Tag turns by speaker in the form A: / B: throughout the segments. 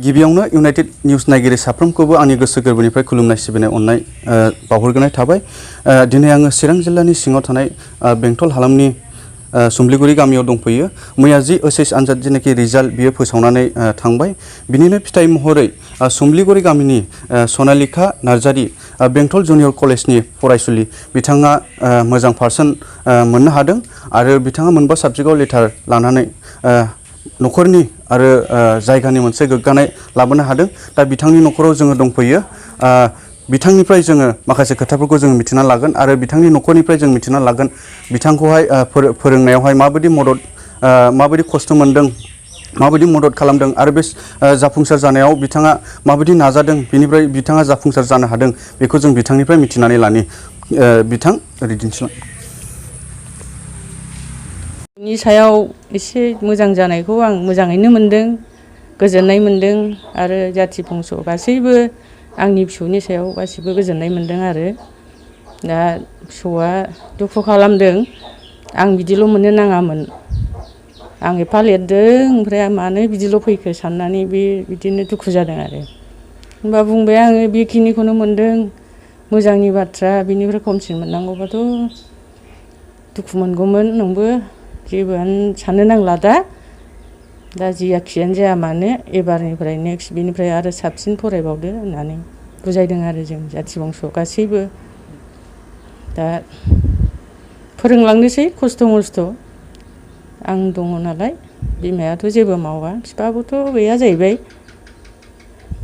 A: गिबियावनो United news नायगिरि साफ्रोमखौबो आंनि गोसो गोरबोनिफ्राय खुलुमनाय सिबिनाय अननाय बावहरग्रोनाय थाबाय। दिनै आङो चिरां जिल्लानि सिङाव थानाय बेंटल हालामनि सुम्लिगुरि गामियाव दंफैयो। मैया जि ओइचएस आनजाद जेनाखि रिजाल्ट बियो फोसावनानै थांबाय। बिनिनो फिथाइ महरै सुम्लिगुरि गामिनि सनालिखा नार्जारि बेंटल जुनियर कलेजनि फरायसुलि बिथाङा मोजां पारसेन्ट मोननो हादों आरो बिथाङा मोनबा साबजेक्टआव लेटार लानानै न'खरनि आरो जायगानि मोनसे गोग्गानाय लाबोनो हादों। दा बिथांनि न'खराव जोङो दंफैयो। बिथांनिफ्राय जोङो माखासे खोथाफोरखौ जों मिथिना लागोन आरो बिथांनि न'खरनिफ्राय जों मिथिना लागोन बिथांखौहाय फोरोंनायावहाय माबायदि खस्थ' मोनदों, माबायदि मदद खालामदों आरो बे जाफुंसार जानायाव बिथाङा माबायदि नाजादों, बिनिफ्राय बिथाङा जाफुंसार जानो हादों बेखौ जों बिथांनिफ्राय मिथिनानै लानि। बिथां ओरै दिन्थिलां।
B: नि सायाव एसे मोजां जानायखौ आं मोजाङैनो मोनदों, गोजोननाय मोनदों आरो जाथि बंस' गासैबो आंनि फिसौनि सायाव गासिबो गोजोननाय मोनदों आरो दा फिसौआ दुखु खालामदों आं बिदिल' मोननो नाङामोन, आं एफा लिरदों ओमफ्राय मानो बिदिल' फैखो साननानै बिदिनो दुखु जादों आरो होनबा बुंबाय आङो बेखिनिखौनो मोनदों मोजांनि बाथ्रा, बिनिफ्राय खमसिन मोननांगौबाथ' दुखु मोनगौमोन। नोंबो जेबोआनो साननो नांला दा जियाखियानो जाया मानो एबारनिफ्राय नेक्स्ट बिनिफ्राय आरो साबसिन फरायबावदो होननानै बुजायदों आरो जों जाथि बंस' गासैबो। दा फोरोंलांनोसै खस्थ' मस्थ'। आं दङ नालाय, बिमायाथ' जेबो मावा, बिफाबोथ' गैया जाहैबाय।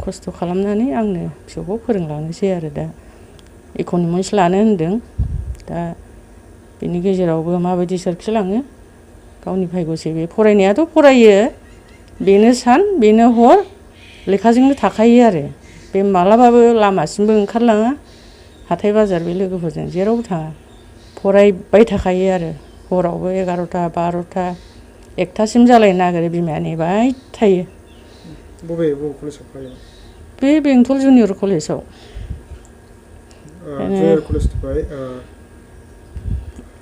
B: खस्थ' खालामनानै आंनो फिसौखौ फोरोंलांनोसै आरो दा इक'न'मिक्स लानो होनदों। दा बिनि गेजेरावबो माबायदि सोरखिलाङो गावनि भाग्यसै। बे फरायनायाथ' फरायो, बेनो सान बेनो हर लेखाजोंनो थाखायो आरो बे मालाबाबो लामासिमबो ओंखारलाङा, हाथाय बाजार बे लोगोफोरजों जेरावबो थाङा, फरायबाय थाखायो आरो हरावबो 11टा 12टा 1टासिम जालायनो नागिरो, बिमाया नेबाय थायो।
C: बबे कलेजाव फरायो?
B: बे बेंटल जुनियर कलेजाव।
C: जुनियर कलेजनिफ्राय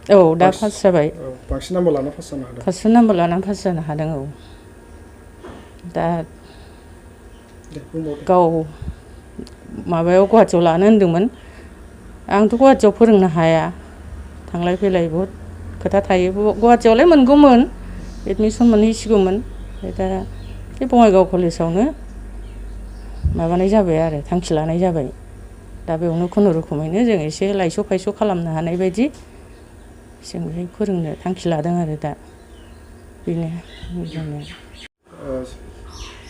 B: औ दा पास जाबाय।
C: बांसिन नाम्बार लाना पास जानो हादों।
B: पारसेन्ट नाम्बार लानानै पास जानो हादों। औ दा गाव माबायाव गुवाहाटियाव लानो होनदोंमोन। आंथ' गुवाहाटियाव फोरोंनो हाया, थांलाय फैलाय बहुद खोथा थायो। गुवाहाटियावलाय मोनगौमोन, एडमिसन मोनहैसिगौमोन। दा बे बङाइगाव कलेजावनो माबानाय जाबाय आरो थांखि लानाय जाबाय। दा बेयावनो खुनुरुखुमैनो जों एसे लायस' फायस' खालामनो हानाय बायदि जों बेहाय फोरोंनो थांखि लादों आरो दा बेनो मोजाङै।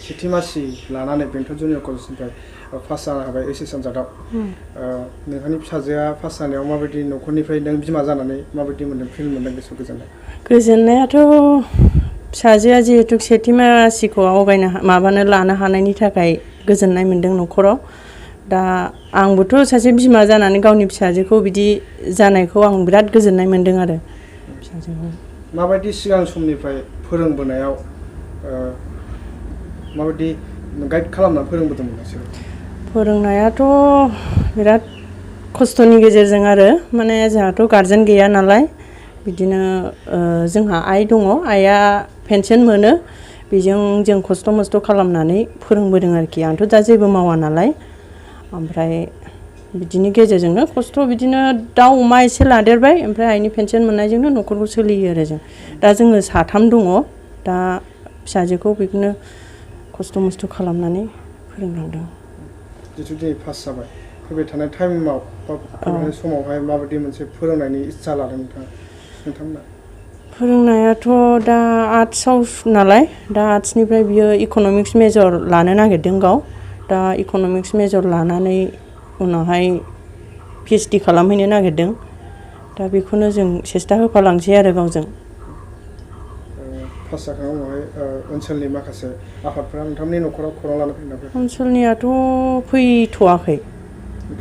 C: सेथि मासि लानानै बेंटल जुनियर कलेजनिफ्राय पास जानो हाबाय ओइचएस आनजादाव। नोंथांनि फिसाजोआ पास जानायाव माबायदि, न'खरनिफ्राय नों बिमा जानानै माबायदि मोन्दों, फिल मोन्दों, गोसोआव गोजोननाय?
B: गोजोननायाथ' फिसाजोआ जिहेतु सेथि मासिखौ आवगायनो लानो हानायनि थाखाय गोजोननाय मोन्दों न'खराव। दा आंबोथ' सासे बिमा जानानै गावनि फिसाजोखौ बिदि जानायखौ आं बिराद गोजोननाय मोन्दों आरो फिसाजोखौ।
C: माबायदि सिगां समनिफ्राय फोरोंबोनायाव माबायदि गाइड खालामनानै फोरोंबोदोंमोन नोंसोर?
B: फोरोंनायाथ' बिराद खस्थ'नि गेजेरजों आरो माने जोंहाथ' गारजेन गैया नालाय, बिदिनो जोंहा आइ दङ, आइया पेन्सन मोनो, बेजों जों खस्थ' मस्थ' खालामनानै फोरोंबोदों आरोखि। आंथ' दा जेबो मावा नालाय, ओमफ्राय बिदिनि गेजेरजोंनो खस्थ' बिदिनो दाउ अमा एसे लादेरबाय, ओमफ्राय आइनि पेन्सन मोननायजोंनो न'खरखौ सोलियो आरो जों। दा जोङो 3 दङ। दा फिसाजोखौ बिदिनो खस्थ' मस्थ' खालामनानै फोरोंलांदों।
C: जिथु दिनै पास जाबाय, फैबाय थानाय टाइमाव बा फैबाय थानाय समावहाय माबायदि मोनसे फोरोंनायनि इस्सा लादों नोंथांमोना?
B: फोरोंनायाथ' दा आर्ट्सआव नालाय, दा आर्ट्सनिफ्राय बियो इक'न'मिक्स मेजर लानो नागिरदों गाव। दा इक'न'मिक्स मेजर लानानै उनावहाय पिएइचडि खालामहैनो नागिरदों। दा बेखौनो जों सेस्था होफालांसै आरो गावजों।
C: पास जाखांनायनि उनावहाय ओनसोलनि माखासे आफादफोरा नोंथांमोननि न'खराव खौरां लानो फैदों ना?
B: ओनसोलनियाथ' फैथ'वाखै,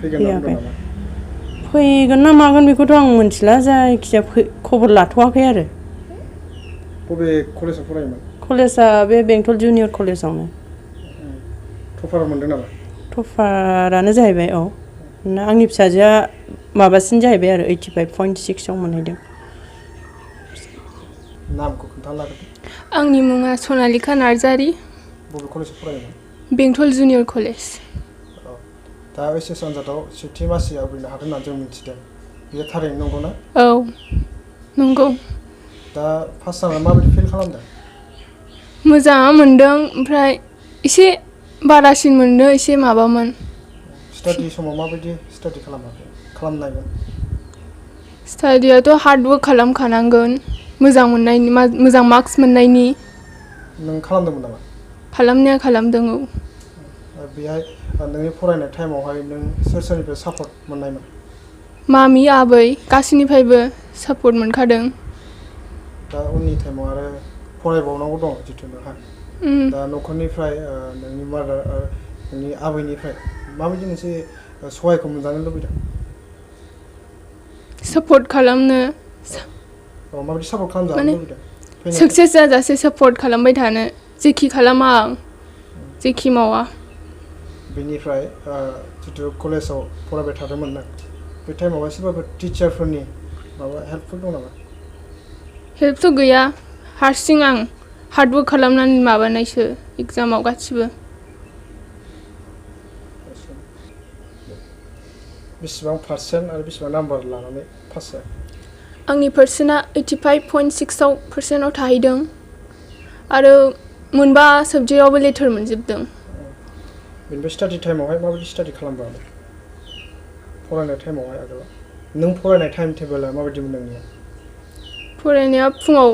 C: फैयाखै।
B: फैगोन ना मागोन बेखौथ' आं मिथिला, जायखिजाया खबर लाथ'वाखै आरो।
C: बबे कलेजाव फरायोमोन?
B: कलेजआ बे बेंटल जुनियर कलेजावनो।
C: टपार मोनदों नामा?
B: टपारानो जाहैबाय। औ आंनि फिसाजोआ माबासिन जाहैबाय आरो 85.6आव मोनहैदों।
C: नामखौ खोन्थानो हागोन?
D: आंनि मुङा सनालिखा नार्जारि।
C: बबे कलेजाव फरायोमोन?
D: बेंटल जुनियर कलेज।
C: औ दा एचएस आनजादाव सेथि मासि आवग्रिनो हादों होननानै जों मिथिदों बेयो थारैनो नंगौना?
D: औ नंगौ।
C: दा पास जानानै माबायदि फिल खालामदों?
D: मोजां मोनदों ओमफ्राय एसे बारासिन मोनदों एसे माबामोन।
C: स्टाडि समाव माबायदि स्टाडि खालामनायमोन?
D: स्टाडियाथ' हार्डवर्क खालामखानांगोन मोजां मोननायनि मोजां मार्क्स मोननायनि।
C: नों खालामदोंमोन नामा?
D: खालामनाया खालामदों औ।
C: बेहाय नोंनि फरायनाय टाइमावहाय नों सोर सोरनिफ्राय सापर्ट मोननायमोन?
D: मामि आबै गासैनिफ्रायबो सापर्ट मोनखादों।
C: दा उननि टाइमाव आरो फरायबावनांगौ दं जिथु नोंहा दा न'खरनिफ्राय नोंनि मादार नोंनि आबैनिफ्राय माबायदि मोनसे सहायखौ मोनजानो लुबैदों?
D: सापर्ट खालामनो
C: माबायदि सापर्ट खालामजानो
D: माने
C: लुबैदों?
D: साक्सेस जाजासे सापर्ट खालामबाय थानो जेखि खालामा आं जेखि मावा।
C: बेनिफ्राय जिथु कलेजाव फरायबाय थादोंमोन नों बे टाइमावहाय सोरबाफोर टिचारफोरनि माबा हेल्पफोर दं नामा?
D: हेल्पथ' गैया हारसिं आं हार्डवर्क खालामनानै माबानायसो एगजामाव गासिबो।
C: बेसेबां पार्सेन्ट आरो बेसेबां नाम्बार लानानै पास जाया?
D: आंनि पार्सेन्टआ 85.6% थाहैदों आरो मोनबा साबजेक्टआवबो लेटार मोनजोबदों।
C: बेनिफ्राय स्टाडि टाइमावहाय माबायदि स्टाडि खालामबावो? फरायनाय टाइमावहाय आगोलाव नों फरायनाय टाइम टेबोला माबायदिमोन नोंनिया?
D: फरायनाया फुङाव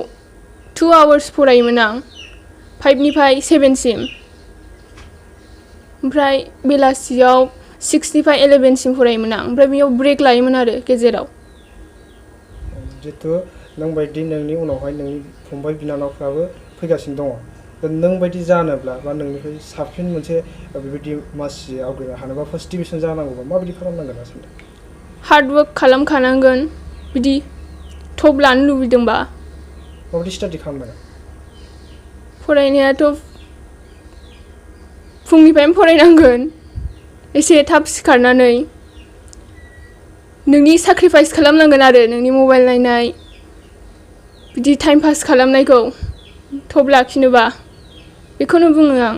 D: 2 आवार्स फरायोमोन आं 5निफ्राय 7सिम ओमफ्राय बेलासियाव 6निफ्राय 11सिम फरायोमोन आं ओमफ्राय बेयाव ब्रेक लायोमोन आरो गेजेराव।
C: जितु नों बायदि नोंनि उनावहाय नोंनि फंबाय बिनानावफ्राबो फैगासिनो दङ दा नों बायदि जानोब्ला बा नोंनिफ्राय साबसिन मोनसे बेबायदि मासि आवग्रिनो हानोबा फार्स्ट डिभिजन जानांगौबा माबायदि खालामनांगोन सानदों?
D: हार्डवर्क खालामखानांगोन बिदि टप लानो लुबैदोंबा।
C: माबायदि स्टाडि खालामनांगोन?
D: फरायनायाथ' फुंनिफ्रायनो फरायनांगोन एसे थाब सिखारनानै नोंनि साक्रिफाइस खालामनांगोन आरो नोंनि मबाइल नायनाय बिदि टाइम पास खालामनायखौ टप लाखिनोबा बेखौनो बुङो आं।